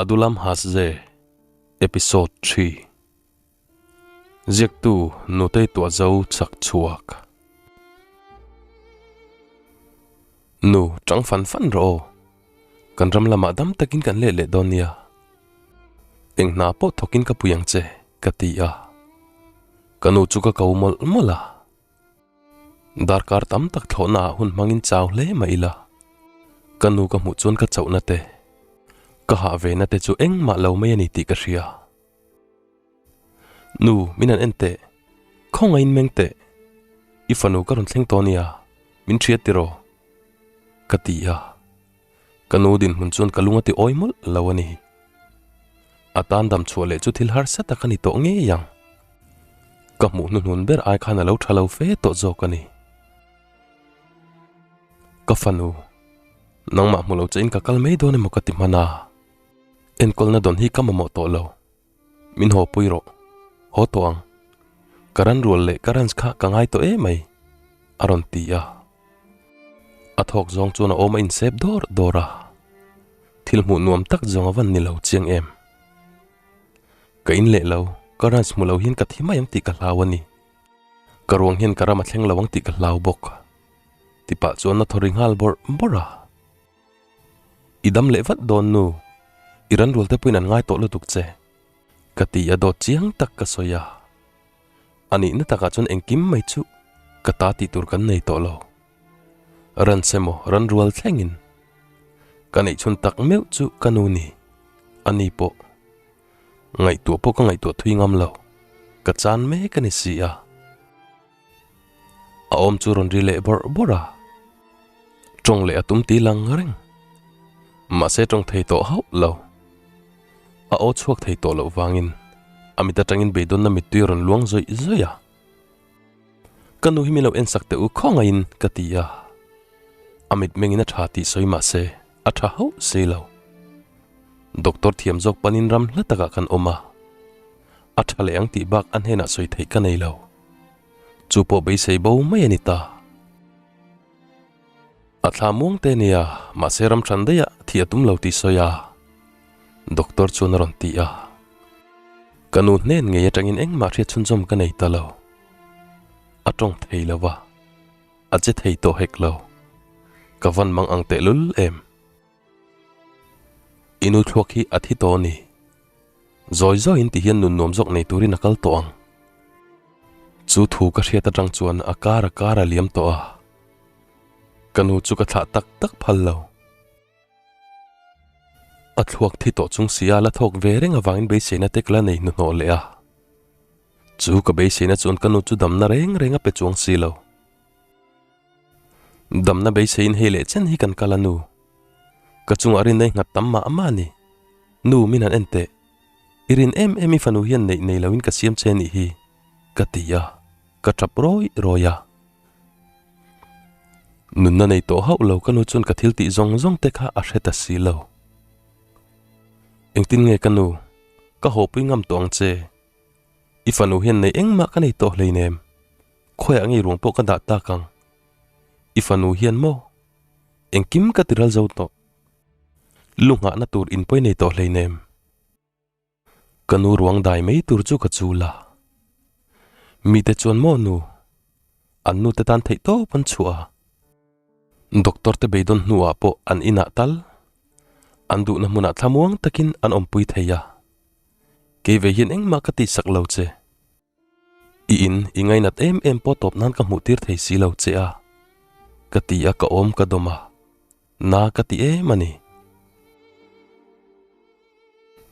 Adulam Hasze Episode 3 Ziaktu Nutei Tuahzo chak chhuak Nu tang fan fan rawh aw. Kan ram lamah dam takin kan let leh dawn nia. Eng hna pawh thawkin ka pui ang che ka ti a. Ka nu chu ka ko mawlh mawlh a. Darkar tam tak thlawhna ah hun hmangin chau hle mah ila, ka nu ka hmuh chuan ka chauhna te, ka hah ve na te chu engmah lo mai a ni tih ka hria. Nu, min han en teh, khawngaihin meng teh, i fanu ka rawn thleng tawh nia, min hria tiraw? Ka ti a, ka nu dinhmun chuan ka lung a ti awi mawlh lo a ni. A tan dam chhuah leh chu thil harsa tak a ni tawh ngei ang. Ka hmuh hnuhnun ber ai khan a lo tha lo fe tawh zawk a ni. Ka fanu, nangmah hmu lo che in ka kal mai dawn emaw ka ti hman a, enkawlna dawn hi ka mamawh tawh lo. Min haw pui rawh. Haw tawh ang. Ka ran rual leh ka ranch kha ka ngai tawh emai, a rawn ti a. A thawk zawng chuan a awm a insep dawr dawr a. Thil hmuh nuam tak zawng a van ni lo chiang em. Ka in leh lo, ka ranch hmu lo hian ka thi mai ang tih ka hlau a ni. Ka ruang hian ka ram a thleng lo ang tih ka hlau bawk. Tipah chuan a thaw ri nghal bawrh bawrh a. I dam leh vat dawn nu, i ran rual te pawhin an ngai tawh lutuk che. Ka ti a dawt chiang tak ka sawi a. A nihna takah chuan engkim mai chu ka ta tih tur kan nei tawh lo. Ran se maw ran rual thlengin ka neih chhun tak meuh chu ka nu ni. A ni pawh ngaihtuah pawh ka ngaihtuah thui ngam lo. Ka chan mek a ni si a. A awm chu rawn ri leh bawrh bawrh a. Tawng leh a tum ti lang reng. Mahse tawng thei tawh hauh lo. A aw chhuak thei tawh loh vangin a mit atangin beidawnna mittui a rawn luang zawih zawih a. Ka nu hi min lo ensak teh u khawngaihin ka ti a. A mitmengin a tha tih sawi mahse a tha hauh si lo. Doctor thiam zawk panin ram hla takah kan awm a. A tha leh ang tih bak a hnenah sawi theih ka nei lo. Chu pawh beisei bo mai a ni ta. A thla muang te nia, mahse ram than daih ah thi a tum lo tih sawi a. Doctor chuan a rawn ti a. Ka nu hnen ngei atangin engmah hriat chhunzawm ka nei ta lo. A tawng thei lo va, a che thei tawh hek lo. Ka van mang ang tehlul em. I nu thluak hi a thi tawh a ni. Zawi zawiin ti hian nun nuam zawk nei turin a kal tawh ang. Chu thu ka hriat atang chuan a kar a kar a liam tawh a. Ka nu chu ka thlah tak tak phal lo. A thluak thi tawh chung si a la thawk ve reng avangin beiseina te ka la nei hnuhnawh leh a. Chu ka beiseina chuan ka nu chu damna reng reng a pe chuang si lo. Damna beiseiin hei leh chen hi kan kal a nu. Ka chungah rin ei nghat tam mah mah a ni. Nu min han en teh. I rin em em i fanu hian neih nei loin ka siam che nih hi, ka ti a, ka tap rawi rawi a. Nunna nei tawh hauh lo ka nu chuan ka thil tih zawng zawng te kha a hre ta si lo. Engtin nge ka nu, ka hawpui ngam tawh ang che. I fanu hian nei engmah ka nei tawh hleinem. Khawiah ngei ruang pawh ka dah tak ang. I fanu hian maw? Engkim ka ti ral zo tawh. Lu nghahna tur in pawi nei tawh hleinem. Ka nu ruang dai mai tur chu ka chul a. Mite chuan maw nu? An nu te tan theih tawp an chhuah a. Doctor te beidawn hnuah pawh an inah tal. An duhna hmunah thlamuang takin an awmpui thei a. Kei ve hian engmah ka tihsak lo che. I in i ngainat em em pawh tawp nan ka hmuh tir thei si lo che a, ka ti a ka awm ka dawm a, na ka ti em a ni.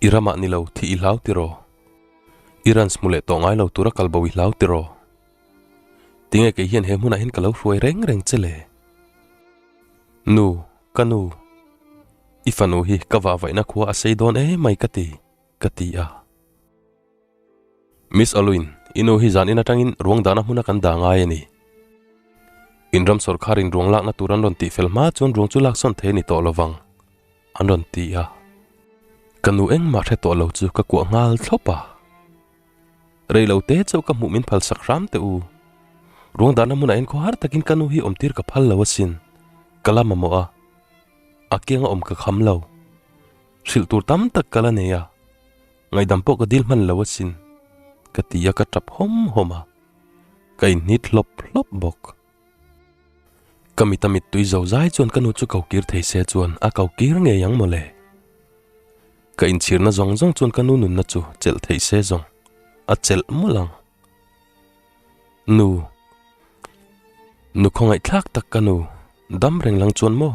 I ramah ni lo thih i hlau tiraw? I runs hmu leh tawh ngai lo tura kal bo i hlau tiraw? Tinge kei hian he hmunah hian ka lo hruai reng reng che le? Nu, ka nu, i fanu hi ka vahvaihna khua a sei dawn emai ka ti, ka ti a. Miss Aluin, i nu hi zan in atangin ruang dahna hmuna kan dah ngai a ni. In ram sawrkharin ruang lakna tur an rawn tih fel hma chuan ruang chu laksawn thei a ni tawh lovang, an rawn ti a. Ka nu engmah hre tawh lo chu ka kuah nghal thlawp a. Rei lo te chauh ka hmuh min phal sak hram teh u. Ruang dahna hmunah hian khawhar takin ka nu hi awmtir ka phal lo asin. Ka la mamawh a, a kianga awm ka kham lo. Hrilh tur tam tak ka la nei a, ngaihdam pawh ka dil hman lo asin, ka ti a ka tap hawm hawm a, ka inhnit hlawp hlawp bawk. Ka mit a mittui zo zai chuan ka nu chu ko kir thei se chuan a ko kir ngei ang mawle. Ka inchhirna zawng zawng chuan ka nu nunna chu chelh theih se zawng a chelh mawlh ang. Nu. Nu khawngaihthlak tak ka nu, dam reng lang chuan maw?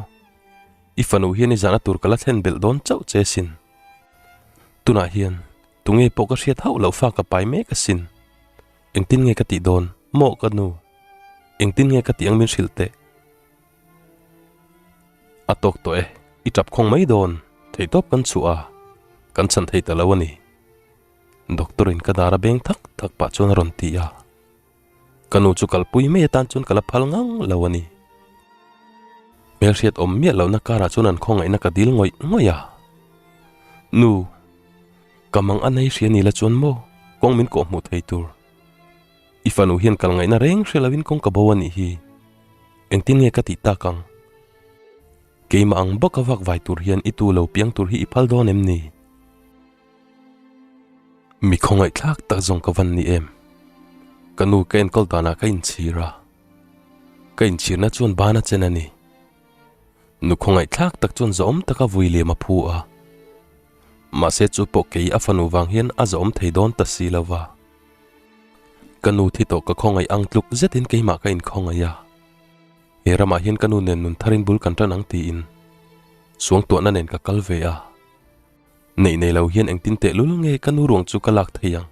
I fanu hian i zahna tur ka la thlen belh dawn chauh che sin. Tunah hian tunge pawh ka hriat hauh loh fa ka pai mek asin. Engtin nge ka tih dawn maw ka nu? Engtin nge ka tih ang min hrilh teh? A tawk tawh e, i tap khawng mai dawn, theihtawp kan chhuah a, kan chhan thei ta lo a ni. Doctor in ka dar a beng thak thak pah chuan a rawn ti a. Ka nu chu kalpui mai atan chuan ka la phal ngang lo a ni. Hmelhriat awm miah lohna karah chuan an khawngaihna ka dil ngawih ngawih a. Nu, ka mang a nei hria ni la chuan maw kawng min kawh hmuh thei tur. I fanu hian kal ngaihna reng hre loin kawng ka bo a nih hi. Engtin nge ka tih tak ang? Keimah ang bawk a vak vai tur hian i tu lo piang tur hi i phal dawn em ni? Mi khawngaihthlak tak zawng ka van ni em? Ka nu ka enkawl danah ka inchhir a, ka inchhirna chuan ban a chen a ni. Nu khawngaihthlak tak chuan zahawm taka vui liam a phu a, mahse chu pawh kei a fanu vang hian a zahawm thei dawn ta si lo va. Ka nu thi tawh ka khawngaih ang tluk zetin keimah ka inkhawngaih a, he ramah hian ka nu nen nun tharin bul kan tan ang tiin suangtuahna nen ka kal ve a. Neih nei lo hian engtin tehlul nge ka nu ruang chu ka lak thei ang?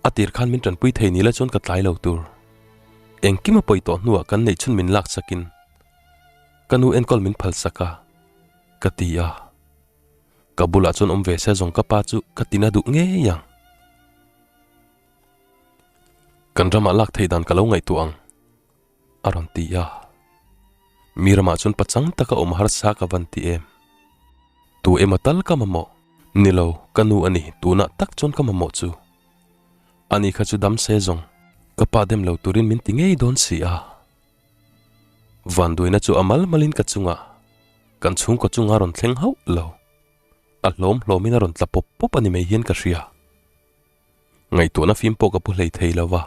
A tir khan min tanpui thei ni la chuan ka tlai lo tur. Engkim a pawi tawh hnuah kan neih chhun min lak sakin ka nu enkawl min phal sak a, ka ti a. Ka bulah chuan awm ve se zawng ka pa chu ka tina duh ngei ang. Kan ramah lak thei dan ka lo ngaihtuah ang. A rawn ti a. Mi ramah chuan pachang taka awm harsa ka van ti em? Tu emaw tal ka mamawh? Ni lo, ka nu a ni, tunah tak chuan ka mamawh chu. Ani kha chu dam se zawng, ka pa dem lo turin min ti ngei dawn si a. Vanduaina chu a mal malin ka chungah, kan chhungkaw chunga rawn thleng hauh lo. A hlawm hlawmin a rawn tla pawp pawp a ni mai hian ka hria. Ngaihtuahna fim pawh ka pu hlei thei lo va.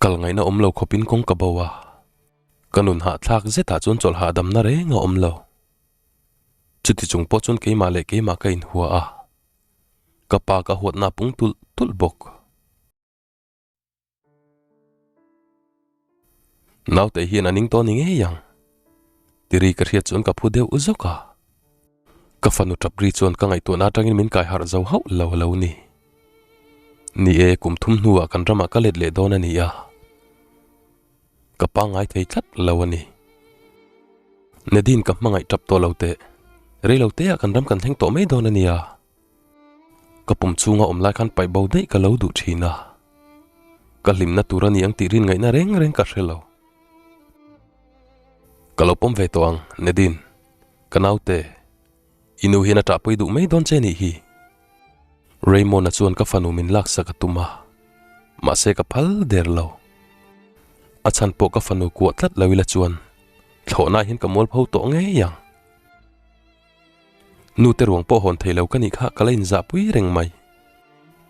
Kal ngaihna awm lo khawpin kawng ka bo a, ka nun hahthlak zetah chuan chawlh hahdamna reng a awm lo. Chuti chung pawh chuan keimah leh keimah ka inhua a, ka pa ka huatna a pung tulh tulh bawk. Naute hian a ning tawh ni ngei ang, tiri ka hriat chuan ka phu deuh zawk a. Ka fanu tap ri chuan ka ngaihtuahna atangin min kai harh zo hauh lo a lo ni. Ni e, kum thum hnuah kan ramah ka let leh dawn a ni a, ka pangngai thei tlat lo a ni. Nadine ka hmangaih tap tawh lo teh, rei lo teah kan ram kan thleng tawh mai dawn a nia. Ka pum chhunga awm lai khan paih bo daih ka lo duh thin a, ka hlimna tur a ni ang tih rin ngaihna reng reng ka hre lo. Ka lo pawm ve tawh ang, Nadine. Ka naute, i nu hian a ṭahpui duh mai dawn che nih hi. Raymond-a chuan ka fanu min laksak a tum a, mahse ka phal der lo. A chhan pawh ka fanu kuah tlat lo ila chuan thlawhna hian ka mualpho tawh ngei ang. Nute ruang pawh hawn thei lo ka nih kha ka la inzahpui reng mai.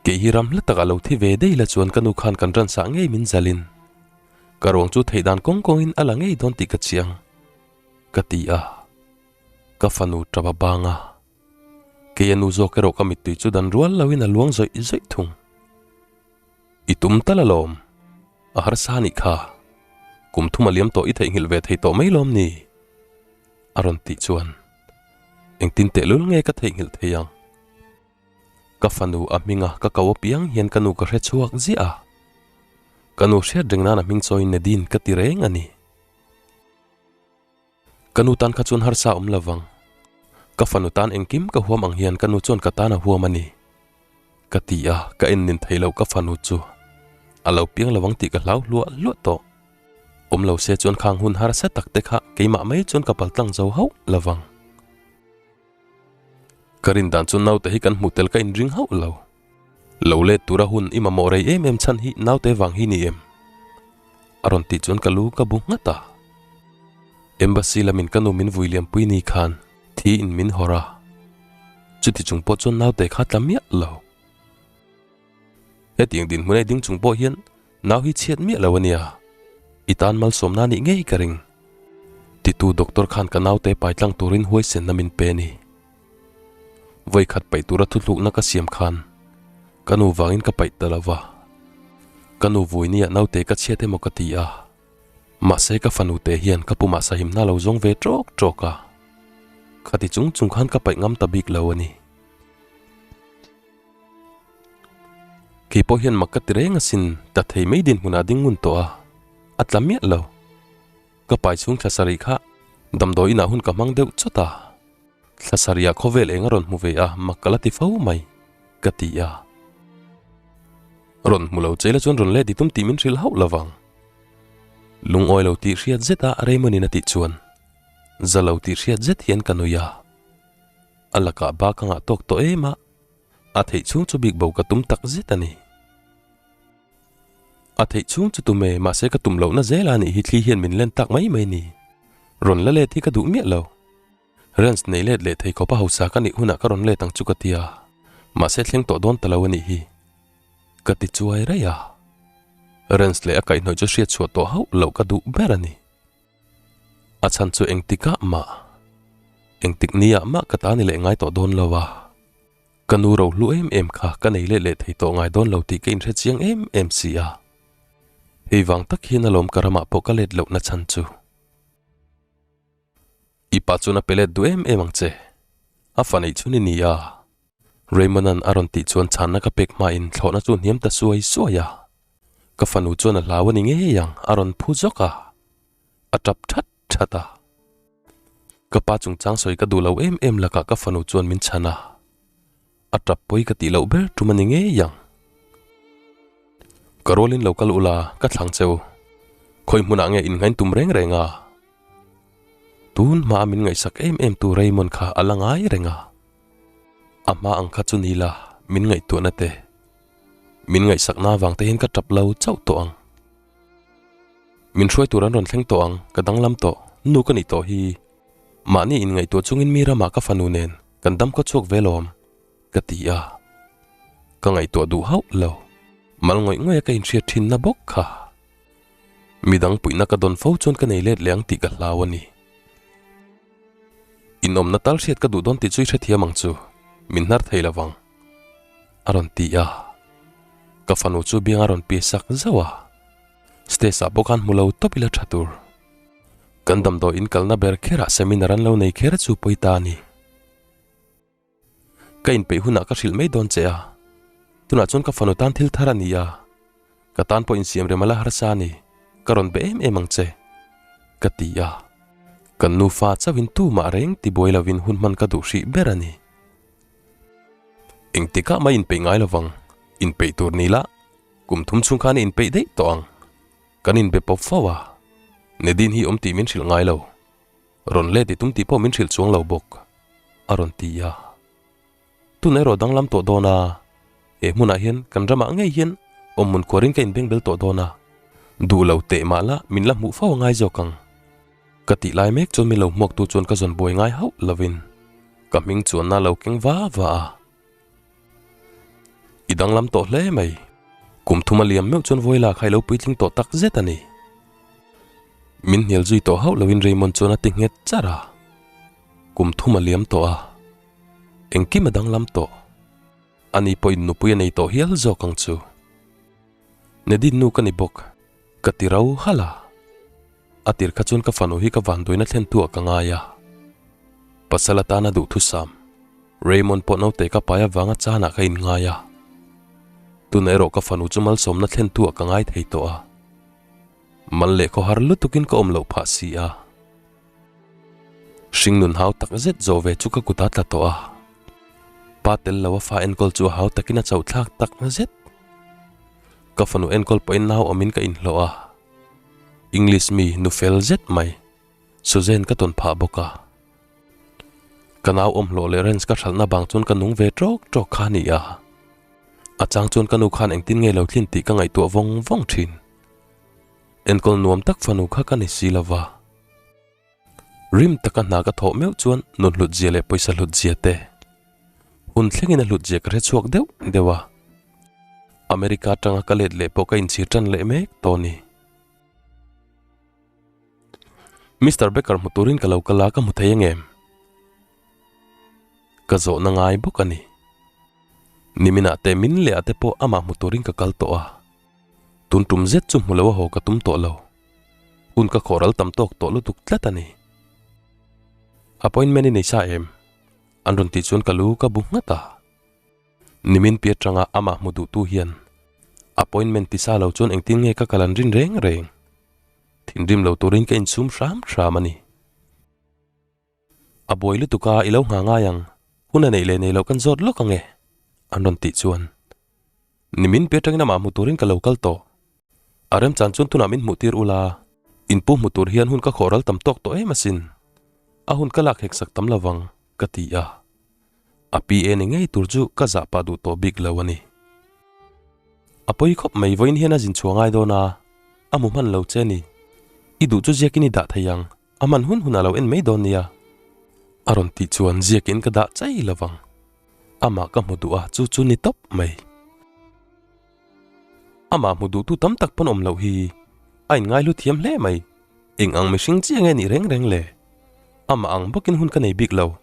Kei hi ram hla takah lo thi ve daih ila chuan ka nu khan kan ransah ngei min zalin ka ruang chu theih dan kawng kawngin a la ngei dawn tih ka chiang. Ka ti a, ka fanu tap a bang a, kei a nu zawk erawh ka mittui chu dan rual loin a luang zawih zawih thung. I tum tal alawm, a harsa anih kha, kum thum a liam tawh i theihnghilh ve thei tawh mai lawm ni? A rawn tih chuan engtin tehlul nge ka theihnghilh thei ang? Ka fanu a hminga ka ko apiang hian ka nu ka hre chhuak ziah a, ka nu hriat reng nan a hming chawiin Nadine ka ti reng a ni. Ka nu tan kha chuan harsa awm lo vang. Ka fanu tan engkim ka huam ang hian ka nu chuan ka tan a huam a ni. Ka ti a, ka en nin thei lo ka fanu chu a lo piang lo ang tih ka hlau hluah hluah tawh. Awm lo se chuan khang hun harsa tak te kha keimah mai chuan ka paltlang zo hauh lo vang. Ka rin dan chu naute hi kan hmuh tel ka inring hauh lo. Lo let tura hun i mamawh rei em em chhan hi naute vang hi ni em? A rawn tih chuan ka lu ka bu nghat a. Embassy lamin ka nu min vui liampui ni khan thi in min hawr a, chuti chung pawh chuan naute kha tla miah lo. Hetiang dinhmun ei ding chung pawh hian nau hi chhiat miah lo a nia, i tan malsawmna nih ngei ka ring. Titu doctor khan ka naute pai tlang turin huaisenna min pe a ni. Vawikhat paih tura thuthlukna ka siam khan ka nu vangin ka paih ta lo va, ka nu vui nia naute ka chhiat emaw ka ti a, mahse ka fanu te hian ka pumah sahimna lo zawng ve tawk tawk a, khati chung chung khan ka paih ngam ta bik lo a ni. Kei pawh hian mak ka ti reng asin ta thei mai dinhmunah ding ngun tawh a, a tla miah lo. Ka pai chhung thla sarih kha damdawi inah hun ka hmang deuh chawt a, thla sarihah khawvel eng a rawn hmu ve a mak ka la ti fo mai ka ti a. Rawn hmu lo che la chuan rawn let i tum tih min hrilh hauh lovang. Lungawi lo tih hriat zet a Raymond in a tih chuan za lo tih hriat zet hian ka nui a. A lakah bak a ngah tawk tawh em a, a theih chhung chu bik bo ka tum tak zet a ni. A theih chhung chu tum e, mahse ka tum lohna zel a nih hi thli hian min len tak mai mai ni. Rawn la let hi ka duh miah lo. Rens nei let leh thei khawpa hausa ka nih hunah ka rawn let ang chu ka ti a, mahse thleng tawh dawn ta lo a nih hi. Ka ti chuai raih a. Rens leh a kaihhnawih chu hriat chhuah tawh hauh loh ka duh ber a ni. A chhan chu engtikah mah, engtik niah mah ka ta ni leh ngai tawh dawn lo a. Ka nu rohlu em em kha ka nei let leh thei tawh ngai dawn lo tih ka inhre chiang em em si a. Hei vang tak hian alawm ka ramah pawh ka let lohna chhan chu. I pa chuan a pe let duh em em ang che. A fa neih chhun i ni a. Raymond-a'n a rawn tih chuan chhanna ka pek hmain thlawhna chu hniam ta suai suai a. Ka fanu chuan a hlau a ni ngei ang a rawn phu zawk a. A tap that that a. Ka pa chungchang sawi ka duh lo em em lakah ka fanu chuan min chhan a, a tap pawi ka tih loh ber tum a ni ngei ang. Ka rualin lo kal ula ka thlang che u, khawi hmunah nge inngain tum reng reng a? Tun hmaa min ngaihsak em em tu Raymond kha a la ngai reng a, a hma ang kha chu ni la min ngaihtuahna te, min ngaihsakna avang te hian ka tap lo chauh tawh ang. Min hruai tur an rawn thleng tawh ang, ka danglam tawh, nu ka nih tawh hi. Mahni inngaihtuah chungin mi ramah ka fanu nen kan dam khaw chhuak ve lawm, ka ti a. Ka ngaihtuah duh hauh lo, mal ngawih ngawih a ka inhriat thinna bawk kha. Midang puihna ka dawn fo chuan ka nei let leh ang tih ka hlau a ni. Inawmna tal hriat ka duh dawn tih chu i hrethiam ang chu, min hnar thei lovang. A rawn ti a, ka fanu chu biang a rawn pi sak zauh a, stage ah pawh khan hmu lo tawp ila tha tur. Kan damdawi in kalna ber kherah seminar an lo nei kher chu pawi ta a ni. Ka inpeih hunah ka hrilh mai dawn che a, tunah chuan ka fanu tan thil thar a ni a, ka tan pawh insiam rem a la harsa a ni, ka rawn be em em ang che, ka ti a. Kan nufa chauhin tumah reng tibuai lovin hun hman ka duh hrih ber a ni. Engtikah mah inpeih ngai lovang, inpeih tur ni la, kum thum chhung khan i inpeih daih tawh ang. Kan inbe pawp fo a, Nadine hi awm tih min hrilh ngai lo, rawn let i tum tih pawh min hrilh chuang lo bawk, a rawn ti a. Tun erawh danglam tawh dawn a, he hmunah hian kan ramah ngei hian awmhmun khuarin ka inbengbel tawh dawn a, duh lo teh mah la min la hmuh fo a ngai zawk ang. Ka tih lai mek chuan min lo hmuaktu chuan ka zawn buai ngai hauh lovin ka hming chuanna lo keng va va a. I danglam tawh hle mai. Kum thum a liam meuh chuan Vawila kha i lo puitling tawh tak zet a ni. Min hnial zui tawh hauh lovin Raymond chuan a ti nghet char a. Kum thum a liam tawh a. Engkim a danglam tawh. Ani pawhin nupui a nei tawh hial zawk ang chu. Nadine nu ka ni bawk. Ka ti ro halh a. A tir kha chuan ka fanu hi ka vanduaina thlentu ah ka ngai a. Pasal atana duhthusam, Raymond pawh naute ka pai avanga chanah ka inngai a. Tuna erawh ka fanu chu malsawmna thlentu ah ka ngai thei tawh a. Mal leh khawhar lutukin ka awm loh phah si a. Hringnun hau tak zet zawh ve chu ka kut a tla tawh a. Pa tel lo a fa enkawl chu a hau takin a chauh thlak tak zet. Ka fanu enkawl pawhin nau awmin ka inhlawh a. English mi nu fel zet mai Suzanne ka tawn phah bawk a. Ka nau awm hlawh leh ranch ka hralhna bang chuan ka nung ve tawk tawk kha a ni a. A chang chuan ka nu khan engtin nge lo thlin tih ka ngaihtuah vawng vawng thin. Enkawl nuam tak fanu kha ka ni si lova. Rim taka hna ka thawh meuh chuan nun hlut zia leh pawisa hlut zia te hun thlengin a hlut zia ka hre chhuak deuh deuh a. America atanga ka let leh pawh ka inchhir tan leh mek tawh a ni. Mister Becker hmu turin ka lo kal a, ka hmu thei ang em? Ka zawhna ngai bawk a ni. Niminah te min leh ah te pawh amah hmu turin ka kal tawh a. Tun tum zet chu hmu lo a haw ka tum tawh lo. Hun ka khawh ral tam tawk tawh lutuk tlat a ni. Appointment i nei sa em? An rawn tih chuan ka lu ka bu nghat a. Nimin pi atanga amah hmu duhtu hian appointment ti sa lo chuan engtin nge ka kal an rin reng reng. Thinrim lo turin ka insum hram hram a ni. A buai lutuk a, i lo nghah ngai ang, hun a neih leh nei loh kan zawt lawk ang e, an rawn tih chuan. Nimin pi atangin amah hmu turin ka lo kal tawh. A remchan chuan tunah min hmuh tir ula, inpu hmu tur hian hun ka khawh ral tam tawk tawh em asin. A hun ka lak hek sak tam lovang, ka ti a. A PA ni ngei tur chu ka zah pah duh tawh bik lo a ni. A pawi khawp mai vawiin hian a zin chhuah ngai dawn a, a hmu hman lo che a ni. I duh chu ziakin i dah thei ang, a hman hun hunah lo en mai dawn nia. A rawn tih chuan ziakin ka dah chai lovang. Amah ka hmu duh a, chu chu ni tawp mai. Amah hmu duhtu tam tak pawn awm loh hi a inngaihlu thiam hle mai. Eng ang mihring chiah nge nih reng reng le? Amah ang bawkin hun ka nei bik lo.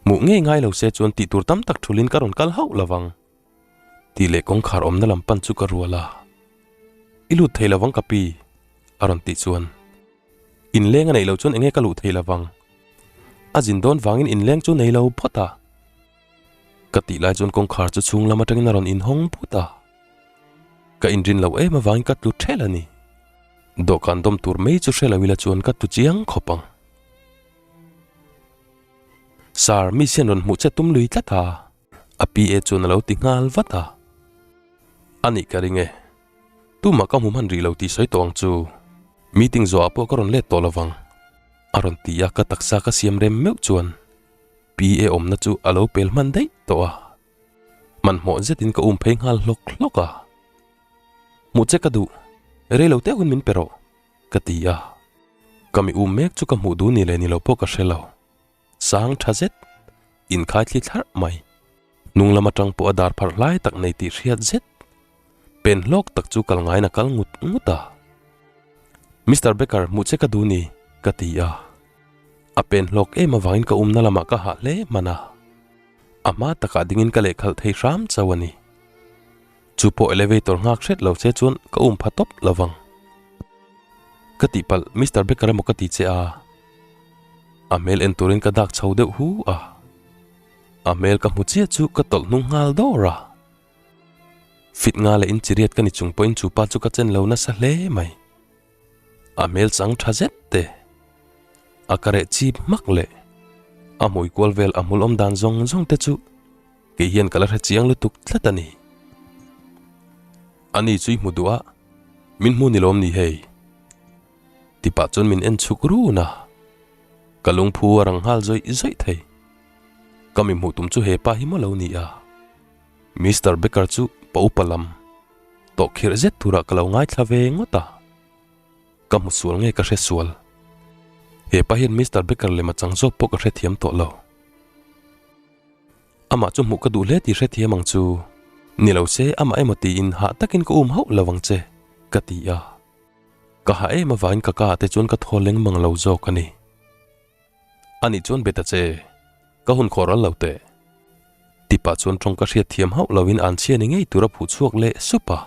Hmuh ngei ngai lo se chuan tih tur tam tak thulin ka rawn kal hauh lo vang. Tih leh kawngkhar awmna lam pan chu ka rual a. I lut thei lo vang ka pi, a rawn tih chuan. Inleng a neih loh chuan enge ka luh thei lo vang. A zin dawn vangin inleng chu nei lo phawt a. Ka tih lai chuan kawngkhar chu chhung lam atangin a rawn inhawng phut a. Ka inrin loh em avangin ka tlu ṭhelh a ni. Dawhkan dawm tur mai chu hre lo ila chuan ka tlu chiang khawp ang. Sir, miss hian rawn hmuh che tum lui tlat a. A PA chuan a lo ti nghal vat a. A nih ka ring e. Tumah ka hmu hman rih lo tih sawi tawh ang chu. Meeting zawhah pawh ka rawn let tawh lovang. A rawn ti a, ka taksa ka siam rem meuh chuan PA awmna chu a lo pel hman daih tawh a. Hmanhmawh zetin ka um phei nghal hlawk hlawk a. Hmuh che ka duh, rei lo te hun min pe rawh, ka ti a. Ka mi um mek chu ka hmuh duh ni leh ni lo pawh ka hre lo. Sang tha zet, inkhai thli thlarh mai. Hnung lam atang pawh a dar pharh hlai tak nei tih hriat zet. Pen hlawk tak chu kal ngaiin a kal ngut ngut a. Mister Becker, hmuh che ka duh ni, ka ti a. A pen hlawk em avangin ka umna lamah ka hah hle hman a. A hma takah dingin ka lehkhalh thei hram chauh a ni. Chu pawh elevator nghak hret lo che chuan ka um pha tawp lo vang. Ka tihpalh Mister Becker emaw ka ti che a. A hmel en turin ka dak chho deuh hu a. A hmel ka hmu chiah chu ka tawlh hnung nghal dawr a. Fit nga leh in chiriat ka ni chung pawhin chu pa chu ka chen lo nasa hle mai. A hmel chang tha zet te. A ka reh chip hmak leh a hmui kual vel a hmul awm dan zawng zawng te chu kei hian ka la hre chiang lutuk tlat a ni. Ani chu i hmu duh a, min hmu ni lawm ni hei? Ti pah chuan min en chhuk run a, ka lungphu a rang nghal zawih zawih thei. Ka mi hmuh tum chu he pa hi maw lo ni a? Mister Becker chu pa upa lam tawh khirh zet turah ka lo ngaithla ve ngawt a. Ka hmu sual nge ka hre sual? He pa hian Mister Becker lem a chang zawk pawh ka hrethiam tawh lo. Amah chu hmuh ka duh hle tih hrethiam ang chu. Ni lo se amah emaw tiin hah takin ka um hauh lo ang che, ka ti a. Ka hah em avangin ka ka ah te chuan ka thaw leng mang lo zawk a ni. Anih chuan be ta che, ka hun khawh ral lo teh. Tipah chuan tawng ka hriat thiam hauh loin an chhia ni ngei tur a phuh chhuak leh sup a.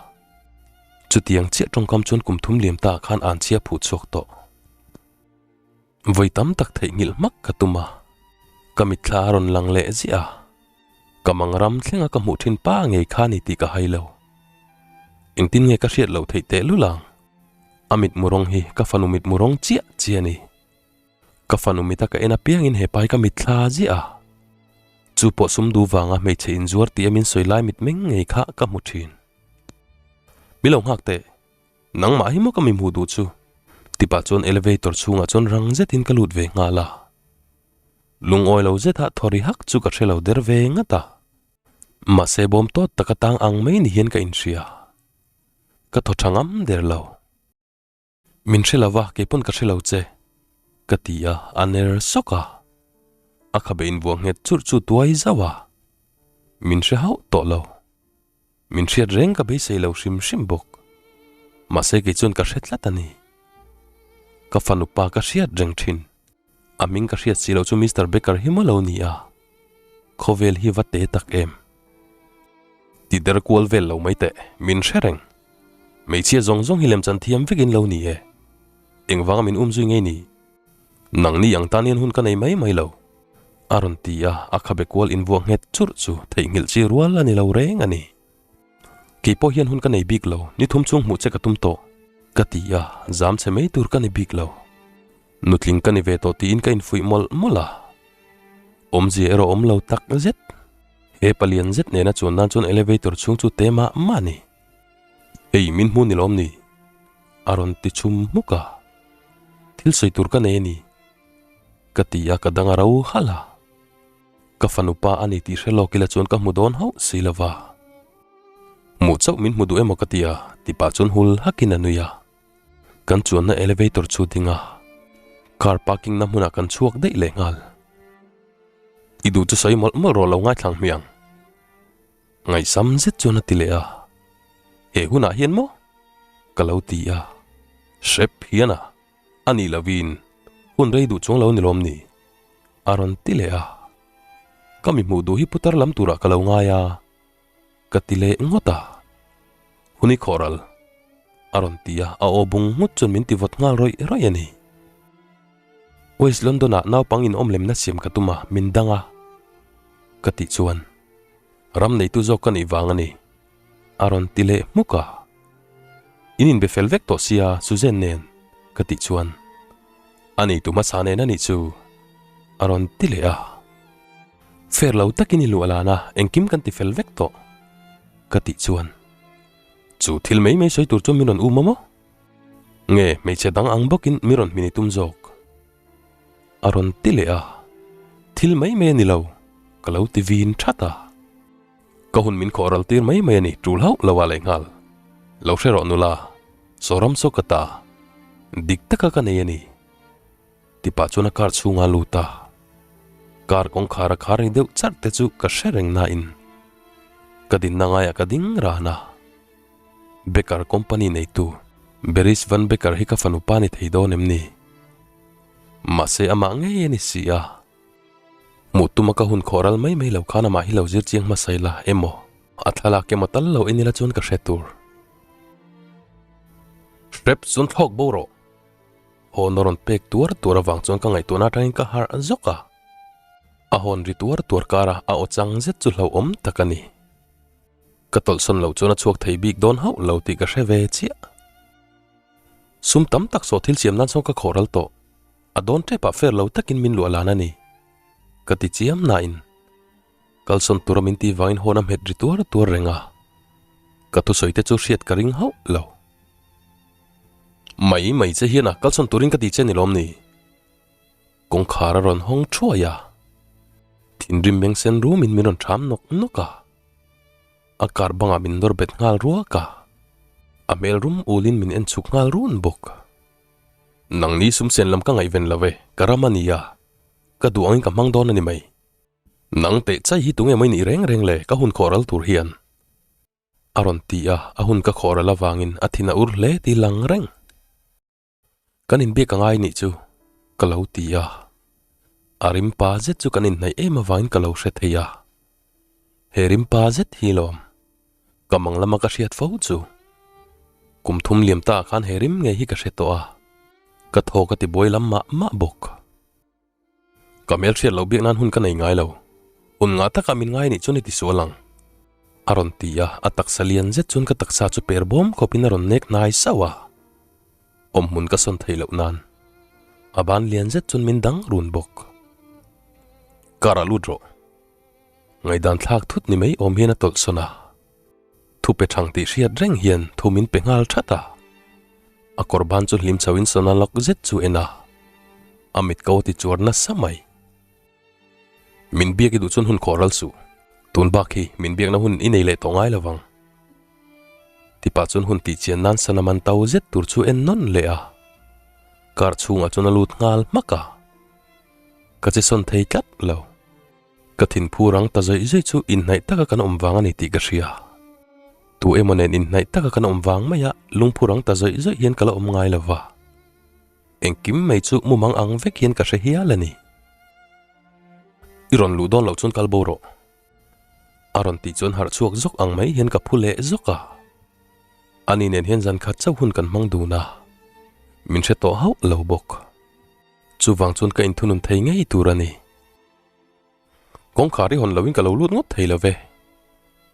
Chutiang chiah tawngkam chuan kum thum liam ta khan an chhia phuh chhuak tawh. Vawi tam tak theihnghilh hmak ka tum a, ka mitthla a rawn lang leh ziah a. Ka mangram thlenga ka hmuh thin pa ngei kha ni tih ka hai lo. Engtin nge ka hriat loh theih tehlul ang? A mitmu rawng hi ka fanu mitmu rawng chiah chiah a ni. Ka fanu mita ka en apiangin he pai ka mitthla ziah a, chu pawh sum duh vanga hmeichhe inzuar tih a min sawi lai mitmeng ngei kha ka hmu thin. Mi lo nghak teh, nangmah hi maw ka mi hmuh duh chu? Tipah chuan elevator chhungah chuan rang zetin ka lut ve nghal a. Lungawi lo zeta thaw ri hak chu ka hre lo der ve ngat a. Mahse bawm tawt taka tang ang mai ni hian ka inhria. Ka thaw tha ngam der lo. Min hre lo va, kei pawn ka hre lo che. Ka ti a, a ner sawk a. A khabe invuah nghet churh chu tuai zauh a. Min hre hauh tawh lo. Min hriat reng ka beisei lo hrim hrim bawk. Mahse kei chuan ka hre tlat a ni. Ka fanu pa ka hriat reng thin. A hming ka hriat si loh chu Mister Baker hi maw lo ni a. Khawvel hi va te tak em. Ti der kual vel lo mai teh, min hre reng. Hmeichhia zawng zawng hi lemchan thiam vekin lo ni e. Engvanga min umzui ngei ni? Nangni ang tan hian hun ka nei mai mai lo. A rawn ti a, a khabe kual invuah nghet churh chu theihnghilh chi rual a ni lo reng a ni. Kei pawh hian hun ka nei bik lo, ni thum chhung hmuh che ka tum tawh. Ka ti a, zam chhe mai tur ka ni bik lo. Nutling ka ni ve tawh tiin ka infuih mawlh mawlh a. Awmzia erawh awm lo tak zet. He palian zet nena chuan nan chuan elevator chhung chu te mah mah a ni. Hei min hmu ni lawm ni? A rawn ti chhum hmuk a. Thil sawi tur ka nei a ni. Ka ti a, ka dang a ro halh a. Ka fanu pa a ni tih hre lawk ila chuan ka hmu dawn hauh si lo va. Hmuh chauh min hmu duh emaw ka ti a, ti pah chuan hul hakin a nui a. Kan chuanna elevator chu ding a, car parking na hmunah kan chhuak daih leh nghal. I duh chu sawi mawlh mawlh rawh lo ngaithlang hmiang. Ngaihsam zet chuan a ti leh a, He hunah hian maw? Ka lo ti a, Hrep hian a, a nih lovin hun rei duh chuang lo ni lawm ni? A rawn ti leh a, Ka mi hmuh duh hi putar lam turah ka lo ngai a, ka ti leh ngawt a, Hun i khawh ral, a rawn ti a, a aw bung nghut chuan min ti vawt nghal rawih rawih a ni. West London-ah naupang in awmlemna siam ka tum a, min dang a, ka tih chuan ram neitu zawk ka nih vang a ni, a rawn ti leh hmuk a. In inbe fel vek tawh sia Suzanne nen, ka tih chuan a neitu hmasa nen a nih chu, a rawn ti leh a. Fair lo takin i luah lan a, engkim kan ti fel vek tawh, ka tih chuan chu thil mai mai sawi tur chuan min rawn um a maw? Nge hmeichhe dang ang bawkin mi rawn hmin i tum zawk? A rawn ti leh a, Thil mai mai a ni lo, ka lo ti vin that a. Ka hun min khawh ral tir mai mai a ni, tul hauh lo ah leh nghal. Lo hre rawh nula, Sawram saw ka ta, dik taka ka nei a ni. Ti pah chuan a car chhunga lut a, car kawngkhar a khar ri deuh charh te chu ka hre reng nain ka dinna ngaiah ka ding ran a. Becker company neitu Beris Van Becker hi ka fanu pa ni thei dawn em ni? Mahse amah ngei a ni si a. Hmuh tuma ka hun khawh ral mai mai lo khan amah hi lo zir chiang hmasa ila emaw a thlalak emaw tal lo en ila chuan ka hre tur. Hrep chuan thlawk bo rawh. Hawn a rawn pek tuar tuar avang chuan ka ngaihtuahna atangin ka harh zawk a. A hawn ri tuar tuar kara a aw chang zet chu hlauhawm tak a ni. Ka tawlhsawn loh chuan a chhuak thei bik dawn hauh lo tih ka hre ve chiah. Sum tam tak sawh thil siam nan sawn ka khawh ral tawh. A dawn tepah fair lo takin min luah lan a ni. Ka ti chiam nain kalsawn tura min tih vangin hawn a hmet ri tuar tuar reng a. Ka thusawi te chu hriat ka ring hauh lo. Mai mai che hian a kalsawn turin ka ti che ni lawm ni? Kawngkhar a rawn hawng thuai a. Thinrim meng sen rumin min rawn ṭham nawk nawk a. A kar bangah min nawr bet nghal ruak a, a hmel rum ulin min en chhuk nghal run bawk. Nangni sumsen lam ka ngaihven lo e, ka ram a nia, ka duh angin ka hmang dawn a ni mai. Nang teh chai hi tunge mai nih reng reng le ka hun khawh ral tur hian? A rawn ti a, a hun ka khawh ral avangin a thin a ur hle ti lang reng. Kan inbiak a ngai nih chu ka lo ti a, a rimpa zet chu kan inhnaih em avangin ka lo hre thei a, he rimpa zet hi lawm ka mang lama ka hriat fo chu. Kum thum liam ta ah khan he rim ngei hi ka hre tawh a, ka thaw ka ti buai lam mah mah bawk. Ka hmel hriat loh biak nan hun ka nei ngai lo. Hun ngah takah min ngai nih chuan i ti sual ang. A rawn ti a, a taksa lian zet chuan ka taksa chu per bawm khawpin a rawn nek hnai sauh a. Awmhmun ka sawn theih loh nan a ban lian zet chuan min dang run bawk. Car ah lut rawh. Ngaihdan thlak thut ni mai awm hian a tawlh sawn a. Thu pe thang tih hriat reng hian thu min pe nghal that a. A kawr ban chu hlim chho in sana lawk zet chu en a. A mit ko a ti chuar nasa mai. Min biak i duh chuan hun khawh ral suh. Tun bak hi min biakna hun i nei leh tawh ngai lo vang. Tipa chuan hun tih chian nan sana man to zet tur chu en nawn leh a. Car chhungah chuan a lut nghal hmak a, ka che sawn thei tlat lo. Ka thinphu rang ta zawih zawih chu inhnaih taka kan awm vang a ni tih ka hria. Tu emaw nen inhnaih taka kan awm vang maia lungphu rang ta zawih zawih hian ka la awm ngai lo va. Engkim mai chu mumang ang vek hian ka hre hial a ni. I rawn luh dawn loh chuan kal bo rawh. A rawn tih chuan harh chhuak zawk ang mai hian ka phu leh zawk a. Ani nen hian zan khat chauh hun kan hmang dun a, min hre tawh hauh lo bawk. Chuvang chuan ka inthunun thei ngei tur a ni. Kawngkhar i hawn loin ka lo lut ngawt thei lo ve,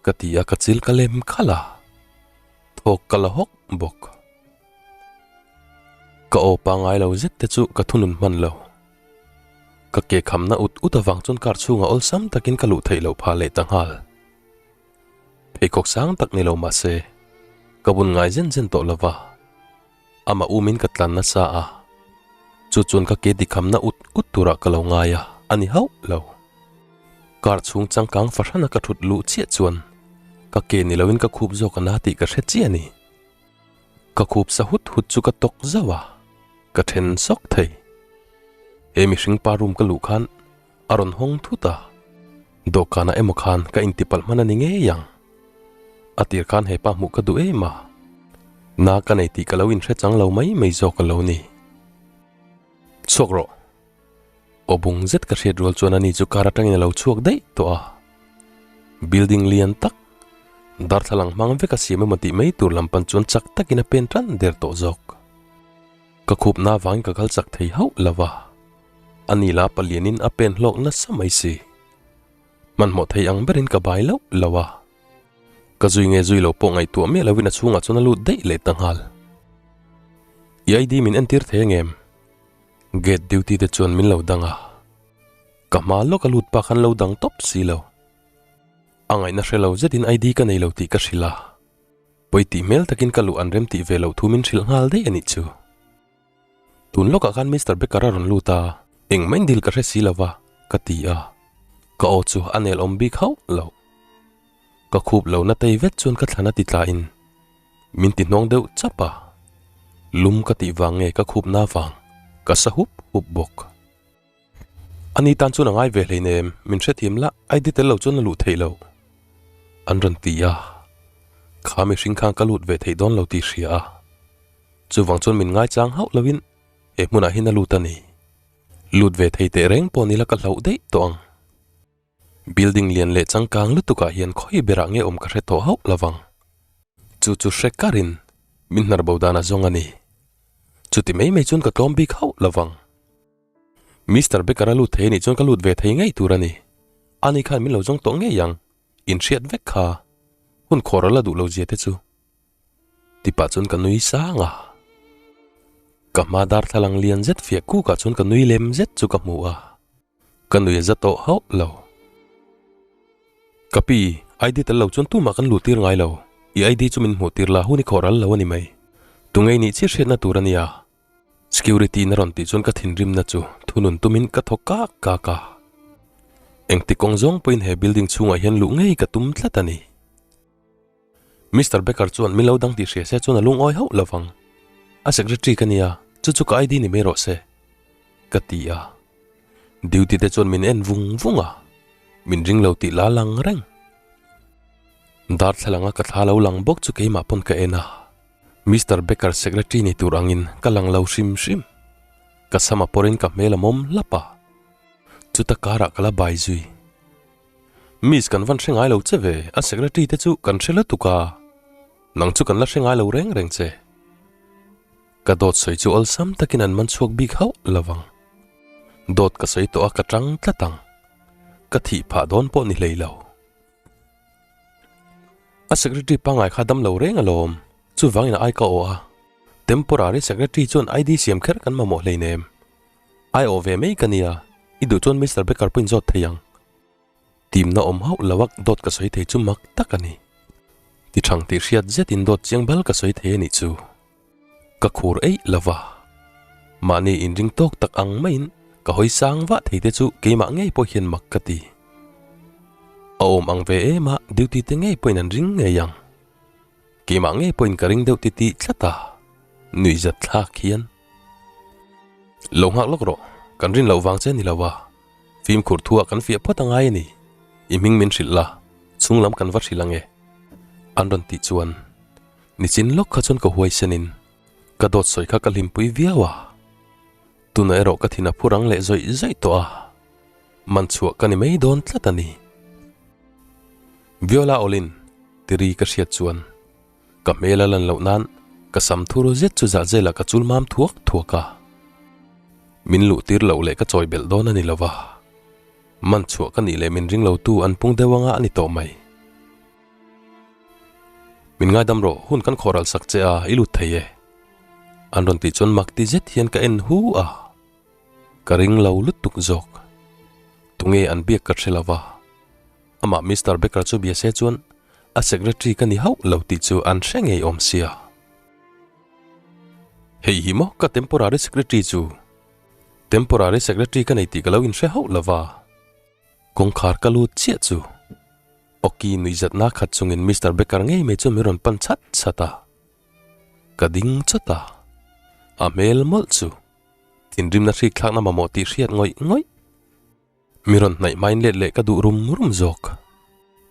ka ti a ka chil ka lem khalh a, thawk ka la hawk bawk. Ka aw pangngai lo zet te chu ka thunun hman lo. Ka ke khamna ut ut avang chuan car chhungah awlsam takin ka luh theih loh phah leh ta nghal. Pheikhawk sang tak ni lo mah se, ka bun ngai zen zen tawh lo va, amah umin ka tlan nasa a, chu chuan ka ke dikhamna ut ut turah ka lo ngai a, a ni hauh lo. Car chhung changkang fahrana ka thut luh chiah chuan ka ke ni loin ka khup zawk a na tih ka hre chiah a ni. Ka khup sa hut hut chu ka tawk zauh a, ka then sawk thei. He mihring pa room ka luh khan A rawn hawng thut a, dawhkanah emaw khan ka intipalh hman a ni ngei ang. A tir khan hepa hmuh ka duh em a, na ka nei tih ka lo inhre chang lo mai mai zawk a lo ni. Chhuak rawh. Aw bung zet ka hriat rual chuan ani chu car atangin a lo chhuak daih tawh a. Building lian tak, darthlalang hmang vek a siam emaw tih mai tur lam pan chuan chak takin a pen tan der tawh zawk. Ka khupna avangin ka kal chak thei hauh lo va. A ni la palianin a pen hlawk nasa mai si. Hmanhmawh thei ang berin ka bai loh lo a. Ka zui nge zui lo pawh ngaihtuah miah loin a chhungah chuan a lut daih leh ta nghal. I ID min entir thei angem? Gate duty te chuan min lo dang a. Ka hma lawk a lut pa khan lo dang tawp si lo. A ngaihna hre lo zetin ID ka nei lo tih ka hrilh a. Pawi tih hmel takin ka luh an rem tih ve loh thu min hrilh nghal daih a nih chu. Tun lawkah khan Mister Becker a rawn lut a, engmah in dil ka hre si lo va, ka ti a. Ka aw chu a nel awm bik hauh lo. Ka khup lo na tei vet chuan ka thlan a ti tlain min ti hnawng deuh chap a. Lum ka tih vang nge ka khup na vang ka sa hup hup bawk. Ani tan chuan a ngai ve hleinem, min hrethiam la, ID tel lo chuan a luh theih loh. An rawn ti a. Kha mihring khan ka lut ve theih dawn lo tih hria a. Chuvang chuan min ngaichang hauh loin he hmunah hian a lut a ni. Lut ve thei teh reng pawh nila ka hlauh daih tawh ang. Building lian leh changkang lutukah hian khawi berah nge awm ka hre tawh hauh lovang. Chu chu hre karin min hnar bo dan a zawng a ni. Chuti mai mai chuan ka tlawm bik hauh lovang. Mister Becker a lut thei a nih chuan ka lut ve thei ngei tur a ni. Ani khan min lo zawng tawh ngei ang. Inhriat vek kha. Hun khawr a la duh lo zia te chu. Ti pah chuan ka nui sang a. Ka hma darthlalang lian zet fiah kukah chuan ka nui lem zet chu ka hmu a. Ka nui a za tawh hauh lo. Ka pi, ID tel lo chuan tumah kan luh tir ngai lo. I ID chu min hmuh tir la hun i khawh ral lo a ni mai. Tungei nih chiah hriatna tur a nia. Security in a rawn tih chuan ka thinrimna chu thunun tumin ka thaw kak kak a. Engti kawng zawng pawhin he building chhungah hian luh ngei ka tum tlat a ni. Mister Becker chuan min lo dang tih hria se chuan a lungawi hauh lo vang. A secretary ka nia, chu chu ka ID ni mai rawh se. Ka ti a. Duty te chuan min en vung vung a, min ring lo tih la lang reng. Darthlalanga ka thla lo lang bawk chu keimah pawn ka en a. Mister Becker secretary ni tur angin ka lang lo hrim hrim. Ka sam a pawrin ka hmel a mawm hlap a. Chuta karah ka la bai zui. Miss kan van hre ngai lo che ve, a secretary te chu kan hre lutuk a, nang chu kan la hre ngai lo reng reng che. Ka dawt sawi chu awlsam takin an man chhuak bik hauh lo vang. Dawt ka sawi tawh a ka tang tlat ang. Ka thih phah dawn pawh ni hlei lo. A secretary pangngai kha dam lo reng alawm, chuvangin a ai ka awh a. Temporary secretary chuan ID siam kher kan mamawh hleinem. Ai awh ve mai ka nia, i duh chuan Mister Becker pawhin zawt thei ang. Timna awm hauh lo a dawt ka sawi thei chu mak tak a ni. Ti thang tih hriat zetin dawt chiang bal ka sawi thei a nih chu. Ka khur eih lo va. Mahni inring tawk tak ang maiin ka hawi sang vah thei te chu keimah ngei pawh hian mak ka ti. A awm ang ve em a, duty te ngei pawhin an ring ngei ang. Keimah ngei pawhin ka ring deuh ti tih tlat a, nuihzat thlak hian. Lo nghak lawk rawh, kan rin loh vang che ni lo a, fimkhur thu ah kan fiah phawt a ngai a ni, i hming min hrilh la, chhung lam kan va hrilh ang e. An rawn tih chuan nichin lawk kha chuan ka huaisen in ka dawt sawi kha ka hlimpui viau a, tunah erawh ka thin a phur ang leh zawih zawih tawh a, man chhuah ka ni mai dawn tlat a ni. Viola Olin tiri ka hriat chuan Ka hmel a lan loh nan ka sam thur zet chu zah zelah ka chul mam thuak thuak a. Min luh tir loh leh ka chawi belh dawn a ni lo va. Man chhuah ka nih leh min ring lo tu an pung deuh anga a ni tawh mai. Min ngaidam rawh hun kan khawh ral sak che a i lut thei e. An rawn tih chuan mak ti zet hian ka en hu a. Ka ring lo lutuk zawk. Tunge an biak ka hre lo va. Amah Mister Becker chu bia se chuan a secretary ka ni hauh lo tih chu an hre ngei awm sia. Hei hi maw ka temporary secretary chu? Temporary secretary ka nei tih ka lo inhre hauh lo va. Kawngkhar ka lut chiah chu Awki nuihzatna khat chungin Mister Becker ngei mai chu min rawn pan chat chat a. Ka ding chawt a, a hmel mawlh chu thinrimna hrik thlakna mamawh tih hriat ngawih ngawih. Mi rawn hnaih hmain let leh ka duh rum rum zawk.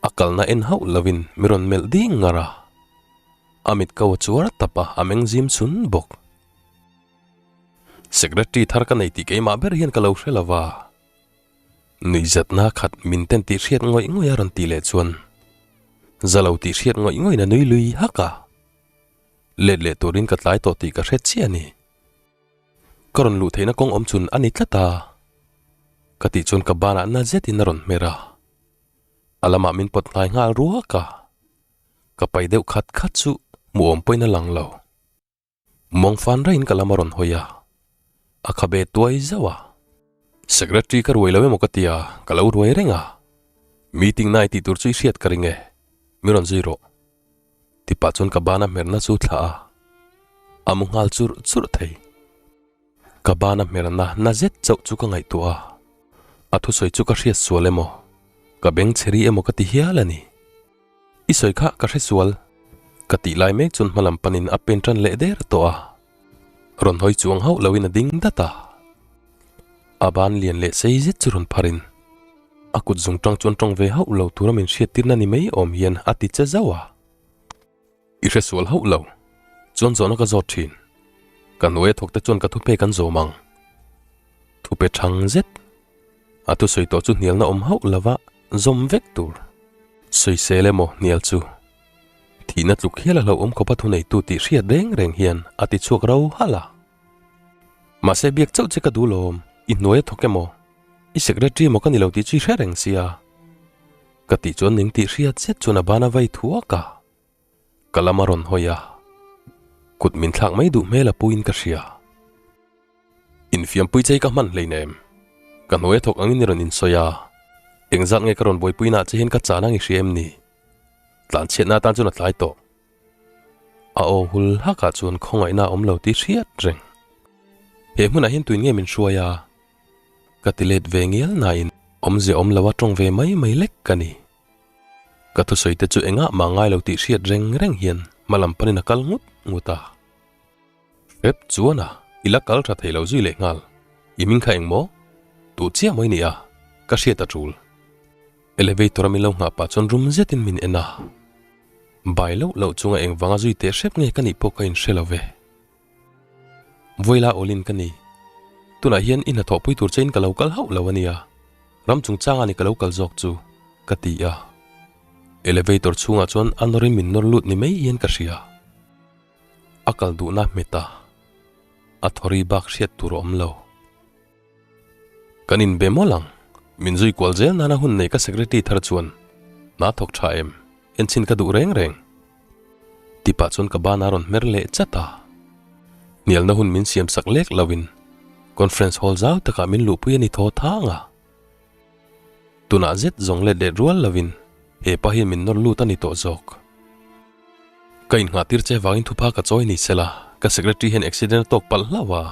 A kalna en hauh lovin mi rawn melh ding ngar a. A mit ko a chuar tap a, a meng zim chhun bawk. Secretary thar ka nei tih keimah ber hian ka lo hre lo va. Nuihzatna khat min ten tih hriat ngawih ngawih a rawn tih leh chuan za lo tih hriat ngawih ngawih in a nui lui hak a. Let leh turin ka tlai tawh tih ka hre chiah a ni. Ka rawn luh theihna kawng awm chun a ni tlat a, ka tih chuan ka banah na zetin a rawn hmer a, a lamah min pawt hnai nghal ruak a, ka pai deuh khat khat chu hmuh awm pawhin a lang lo. Mawng fan raiin ka lam a rawn hawi a, a khabe tuai zauh a. Secretary ka ruai lo emaw ka ti a, ka lo ruai reng a, meeting na i tih tur chu i hriat ka ring e, mi rawn zui rawh. Ti pah chuan ka bana hmerna chu thlah a, a mu nghal churh churh thei. Ka bana hmerna na zet chauh chu ka ngaihtuah a, a thusawi chu ka hriat sual emaw, ka beng chhe ri emaw ka ti hial a ni. I sawi kha ka hre sual, ka tih lai mek chuan hmalam panin a pen tan leh der tawh a, rawn hawi chuang hauh loin a ding dat a. A ban lian leh sei zet chu rawn pharin a kut zung tang chuan tawng ve hauh lo tura min hriattirna ni mai awm hian a ti che zauh a. I hre sual hauh lo, chuan zawhna ka zawt thin. Ka hnuaia thawk te chuan ka thupe kan zawm ang. Thupe thang zet. A thusawi tawh chu hnialna awm hauh lova zawm vek tur. Sawisel emaw hnial chu thihna tluk hial a hlauhawm khawpa thuneitu tih hriat reng reng hian a ti chhuak ro halh a. Mahse biak chauh che ka duh lawm, i hnuaia thawk emaw? I secretary emaw ka ni lo tih chu i hre reng sia. Ka tih chuan ning tih hriat zet chuan a ban a vai thuak a, ka lam a rawn hawi a, kut min thlak mai duh hmel a puiin ka hria. Infiampui chei ka hman hleinem, ka hnuaia thawk angin i rawn insawi a, engzat nge ka rawn buaipuinaah che hian ka chan ang i hria em ni? Tlanchhiatna atan chuan a tlai tawh. A aw hul hakah chuan khawngaihna a awm lo tih hriat reng. He hmunah hian tuin nge min hruai a? Ka ti let ve ngial nain awmzia awm lo a tawng ve mai mai lek ka ni. Ka thusawi te chu engah mah ngai lo tih hriat reng reng hian hma lam panin a kal ngut ngut a. Hrep chuan a, i la kal tha thei lo zui leh nghal. I hming kha eng maw? Tuh chiah maw i nih a? Ka hriat a tul. Elevator a min lo nghah pah chuan rum zetin min en a. Bai loh loh chunga engvanga zui teh hrep nge ka nih pawh ka inhre lo ve. Vawila awlin ka ni. Tunah hian i hnathawhpui tur chein ka lo kal hauh lo a nia. Ram chungchanga ni ka lo kal zawk chu, ka ti a. Elevator chhungah chuan a nawrin min nawr lut ni mai hian ka hria. A kal duhna hmet a, a thawri bak hriat tur a awm lo. Kan inbe mawlh ang. Min zui kual zel nana hun nei ka secretary thar chuan hna thawk tha em? Enchhin ka duh reng reng. Tipah chuan ka ban a rawn hmer leh chat a. Hnialna hun min siam sak lek loin conference hall zau takah min luhpui a ni thaw thang a. Tunah zet zawng let let rual loin he pa hian min nawr lut a ni tawh zawk. Ka innghah tir che vangin thupha ka chawi ni sela ka secretary hian accident a tawk palh hlauh a.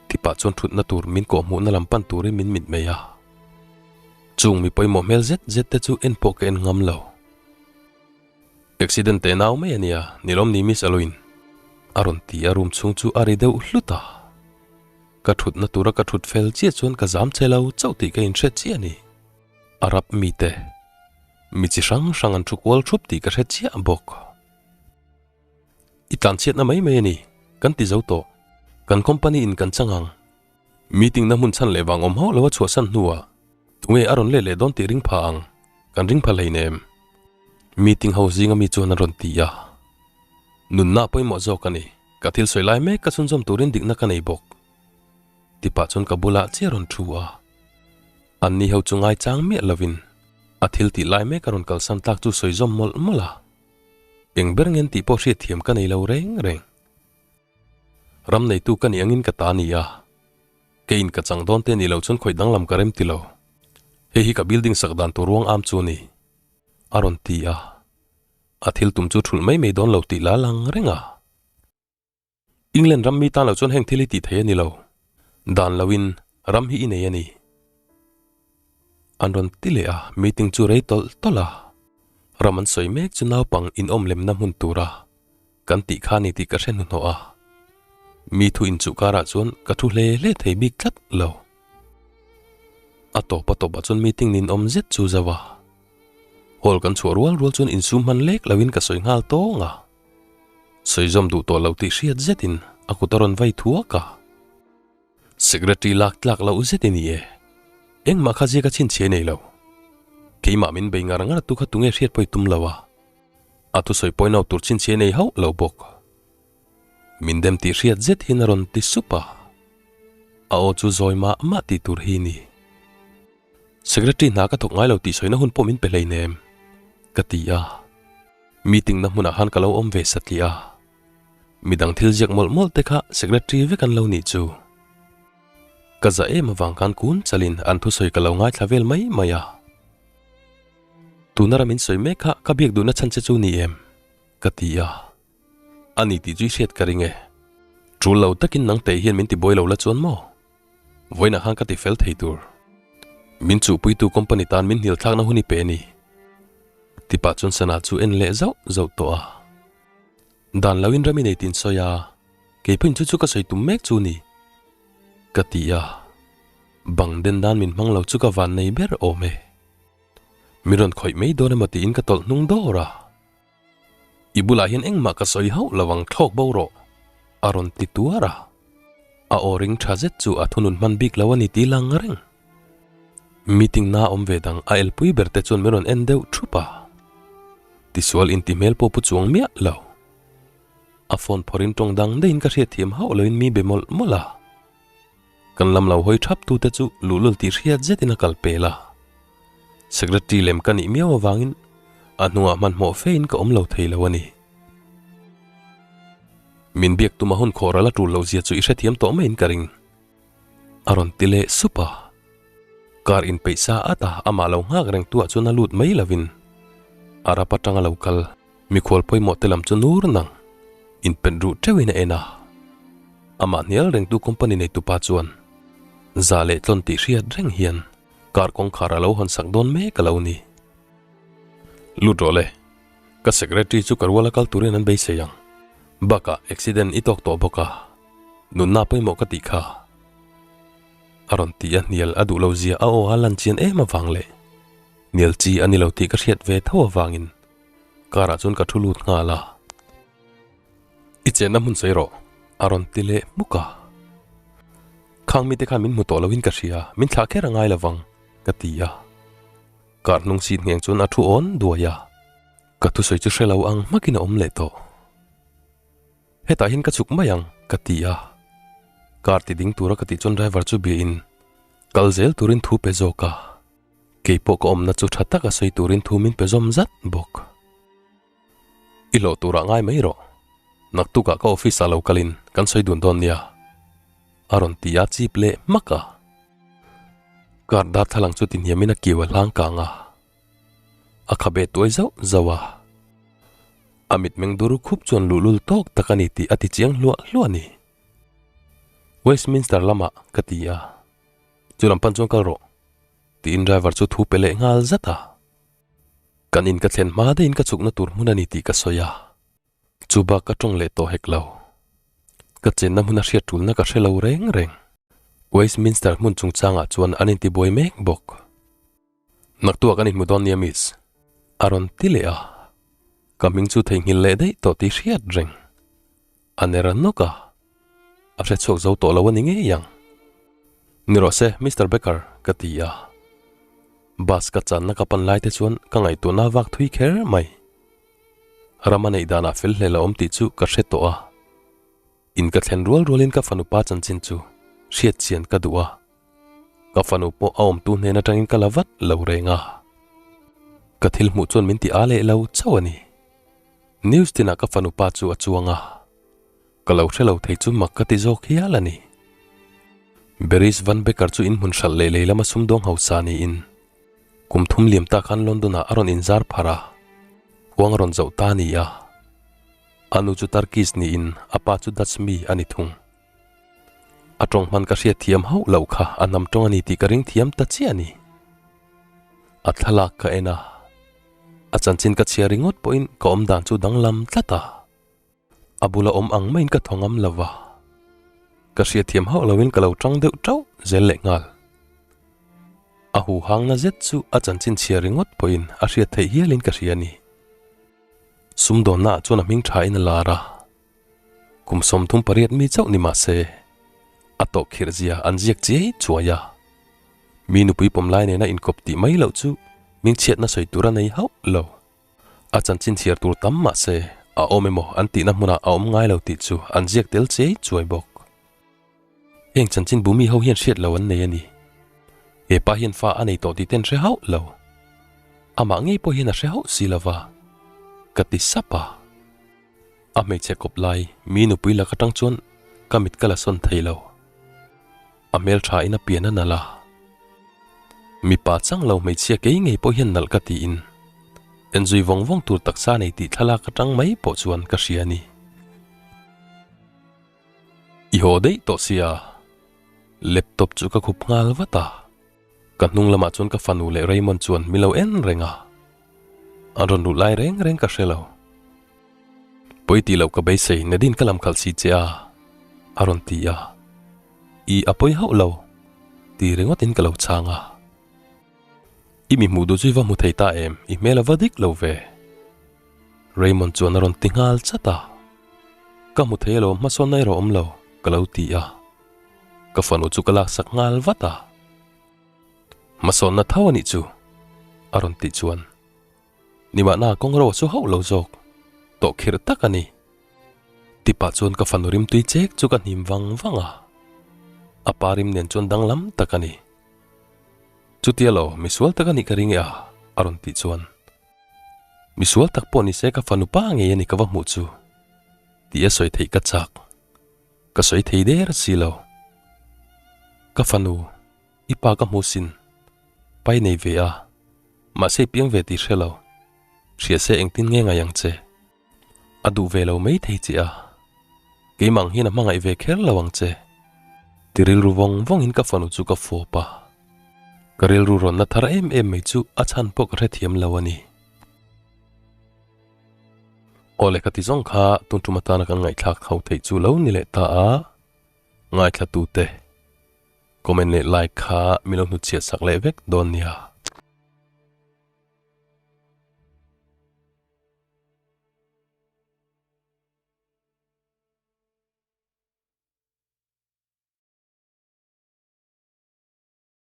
Tipah chuan thutna tur min kawhhmuhna lam pan turin min mit mai a. Chung mi pawimawh hmel zet zet te chu en pawh ka en ngam lo. Accident teh nau mai a nia, ni lawm ni Miss Aloin? A rawn ti a room chhung chu a ri deuh hlut a. Ka thutna tura ka thut fel chiah chuan ka zam che lo chauh tih ka inhre chiah a ni. Arab mite, mi chi hrang hrang an thu kual thup tih ka hre chiah bawk. I tlanchhiatna mai mai a ni, kan ti zo tawh. Kan company in kan chang ang. Meeting na hmun chhan leh vang awm hauh lo a chhuahsan hnuah tunge a rawn let leh dawn tih ring pha ang, kan ring pha hleinem. Meeting ho zinga mi chuan a rawn ti a. Nunna pawimawh zawk a ni, ka thil sawi lai mek ka chhunzawm turin dikna ka nei bawk. Tipah chuan ka bulah chiah a rawn thu a. Anni ho chu ngaichang miah lovin a thil tih lai mek a rawn kalsan tlak chu sawi zawm mawlh mawlh a. Eng ber ngen tih pawh hriatthiam ka nei lo reng reng. Ram neitu ka nih angin ka ta ni a, keiin ka chang dawn te nih loh chuan khawih danglam ka rem ti lo. Hei hi ka building sak dan tur ruang am chu a ni, a rawn ti a. A thil tum chu thulh mai mai dawn lo tih la lang reng a. England ram mi tan loh chuan heng thil hi tih theih a ni lo. Dan loin ram hi i nei a ni. An rawn ti leh a, meeting chu rei tawlh tawlh a. Ram an sawi mek chu naupang inawm lemna hmun tura kan tih kha ni tih ka hre hnuhnawh a. Mi thu inchuh karah chuan ka thu hle hle thei bik tlat lo. A tawp a tawpah chuan meeting ninawm zet chu zo a. Hall kan chhuah rual rual chuan insum hman lek loin ka sawi nghal tawng a. Sawi zawm duh tawh lo tih hriat zetin a kut a rawn vai thuak a. Secretary lak tlak loh zet i ni e. Engmah kha ziak a chhinchhiah nei lo. Keimah min bei ngar ngar tu kha tunge hriat pawh i tum lo a. A thusawi pawhin au tur chhinchhiah nei hauh lo bawk. Min dem tih hriat zet hian a rawn ti sup a. A aw chu zawi mah mah tih tur hi ni. Secretary hna ka thawk ngai lo tih sawina hun pawh min pe hleinem, ka ti a. Meeting na hmunah khan ka lo awm ve satliah a. Midang thil ziak mawlh mawlh te kha secretary vek an lo nih chu. Ka za em avang khan kun chalin an thusawi ka lo ngaithla vel mai mai a. Tuna ram in sawi mek kha ka biak duhna chhan che chu ni em? Ka ti a. A ni tih chu i hriat ka ring e. Tul lo takin nang teh hian min ti buai lo la chuan maw? Vawiinah khan ka ti fel thei tur. Min chuhpuitu company tan min hnial thlakna hun i pe a ni. Tipah chuan sana chu en leh zauh zauh tawh a. Dan lo in ram i nei tin sawi a, kei pawhin chu chu ka sawi tum mek chu ni. Ka ti a, bang den dan min hmang lo chu ka van nei ber awm e. Min rawn khawih mai dawn emaw tiin ka tawlh hnung dawr a. I bulah hian engmah ka sawi hauh lo ang thlawk bo rawh, a rawn ti tuar a. A aw ring tha zet chu a thunun hman bik lo a ni ti lang reng. Meeting na awm ve dang a elpui ber te chuan min rawn en deuh thup a. Tisual inti hmel pawh pu chuang miah lo. A phone phawrh in tawng dang daihin ka hriatthiam hauh loin mi be mawlh mawlh a. Kan lam lo hawi thap tute chu luhlul tih hriat zetin a kal pel a. Secretary lem ka nih miau avangin a hnungah hmanhmawh fein ka awm lo thei lo a ni. Min biak tuma hun khawh ral a tul loh zia chu i hrethiam tawh maiin ka ring. A rawn ti leh sup a. Car inpeih sa at a, amah lo nghak reng tuah chuan a lut mai lovin a rap atanga lo kal mikhual pawimawh te lam chu nur nang inpet ruh teuhin a en a. Amah hnial rengtu company neitupa chuan za leh tlawn tih hriat reng hian car kawngkhar a lo hawn sak dawn mek a lo ni. Lut rawh le, ka secretary chu ka ruala kal turin an beisei ang. Bakah accident i tawk tawh bawk a. Nunna pawimawh ka tih kha. A rawn ti a, hnial a duh lo zia a aw a lan chian em avang leh hnial chi a ni lo tih ka hriat ve tho avangin car ah chuan ka thu lut nghal a. I chenna hmun sawi rawh, a rawn ti leh hmuk a. Khang mite khan min hmu tawh loin ka hria, min thlah kher a ngai lovang, ka ti a. Car hnung seat ngheng chuan a thu awn duai a, ka thusawi chu hre lo ang hmakin a awm leh tawh. Hetah hian ka chhuk mai ang, ka ti a. Car ti ding tura ka tih chuan driver chu bia in kal zel turin thu pe zawk a. Kei pawh ka awmna chu tha taka sawi turin thu min pe zawm zat bawk. I hlawh turah ngai mai rawh. Naktukah ka office ah lo kalin kan sawi dun dawn nia. A rawn ti a chip leh hmak a. Car darthlalang chu ti hniamin a kiu a hlang kang a. A khabe tuai zauh zauh a. A mitmeng dur khup chuan luhlul tawk tak a ni tih a ti chiang hluah hluah a ni. Westminster lamah ka ti a, chu lam pan chuan kal rawh, tiin driver chu thu pe leh nghal zat a. Kan in ka thlen hma daihin ka chhukna tur hmun a ni tih ka sawi a, chu bak ka tawng leh tawh hek lo. Ka chenna hmun a hriat tulna ka hre lo reng reng. Westminster hmun chungchangah chuan an intibuai mek bawk. Naktuah kan inhmu dawn nia Miss. A rawn ti leh a. Ka hming chu theihnghilh leh daih tawh tih hriat reng. A ner nawk a. A hre chhuak zo tawh lo a ni ngei ang. Ni rawh se, Mister Becker, ka ti a. Bus ka channa ka pan lai te chuan ka ngaihtuahna vak thui kher mai. Rama neih danah fel hlel a awm tih chu ka hre tawh a. In ka thlen rual rualin ka fanu pa chanchin chu hriat chian ka duh a. Ka fanu pawh a awmtu hnen atangin ka la vat lo reng a. Ka thil hmuh chuan min ti a leh lo chauh a ni. News tinah ka fanu pa chu a chuang a. Ka lo hre lo thei chu mak ka ti zawk hial a ni. Beris Van Becker chu inhmun hralh leh lei lama sumdawng hausa niin kum thum liam ta khan London-ah a rawn inzar pharh a, huang a rawn zoh ta a ni a. A nu chu Turkish niin a pa chu Dutch mi a ni thung. A tawng hman ka hriat thiam hauh loh kha a hnam tawng a ni tih ka ring thiam ta chiah a ni. A thlalak ka en a, a chanchin ka chhiar ringawt pawhin ka awm dan chu danglam tlat a. A bula awm ang maiin ka thaw ngam lo va, ka hriat thiam hauh loin ka lo tang deuh tauh zel leh nghal. A huhangna zet chu a chanchin chhiar ringawt pawhin a hriat theih hialin ka hria a ni. Sumdawnnaah chuan a hming thain a lar a, kum 38 mi chauh ni mah se, a tawh khirh zia an ziak chiai chuai a. Mi nupui pawm lai nena inkawp tih mai loh chu hmingchhiatna sawi tur a nei hauh lo. A chanchin chhiar tur tam mah se, a awm emaw an tihna hmunah a awm ngai lo tih chu an ziak tel chiai chuai bawk. Heng chanchin bu mi ho hian hriat lo an nei a ni. He pa hian fa a nei tawh tih ten hre hauh lo. Amah ngei pawh hian a hre hauh si lo va, ka ti sap a. A hmeichhe kawp lai mi nupui lak atang chuan ka mit ka la sawn thei lo. A hmeltha in a pian a nalh a. Mipa chang lo hmeichhia kei ngei pawh hian nalh ka tiin enzui vawng vawng tur taksa nei tih thlalak atang mai pawh chuan ka hria a ni. I haw daih tawh sia, laptop chu ka khup nghal vat a, ka hnung lamah chuan ka fanu leh Raymond chuan min lo en reng a, an rawn luh lai reng reng ka hre lo. Pawi tih loh ka beisei Nadine ka lam khalh si che a, a rawn ti a, I a pawi hauh lo ti ringawt in ka lo chhang a. I mi hmuh duh chu i va hmu thei ta em, i hmel a va dik lo ve. Raymond chuan a rawn ti nghal chat a, Ka hmu thei alawm hmasawnna erawh awm lo, ka lo ti a. Ka fanu chu ka laksak nghal vat a. Hmasawnna tho a nih chu, a rawn tih chuan. Nimahna kawng ro a su hauh lo zawk, tawh khirh tak a ni. Tipah chuan ka fanu rimtui chek chu ka hnim vang vang a, a pa rim nen chuan danglam tak a ni. Chutia lo, misual tak a nih ka ring e a, a rawn tih chuan. Misual tak pawh ni se ka fanu pa ngei a ni ka va hmuh chu tih a sawi theih ka chak. Ka sawi thei der si lo. Ka fanu, i pa ka hmu sin. Pai nei ve a, mahse i piang ve tih hre lo. Hria se engtin nge ngai ang che. A duh ve lo mai thei che a, keimah ang hian a hmangaih ve kher lo ang che. Ti rilru vawng vawngin ka fanu chu ka fawp a, ka rilru rawnna thar em em mai chu a chhan pawh ka hrethiam lo a ni. Aw lehkha ti zawng kha tun tum atana kan ngaihthlak ho theih chu lo ni leh ta a, ngaithla tute comment leh like kha min lo hnutchhiah sak leh vek dawn nia.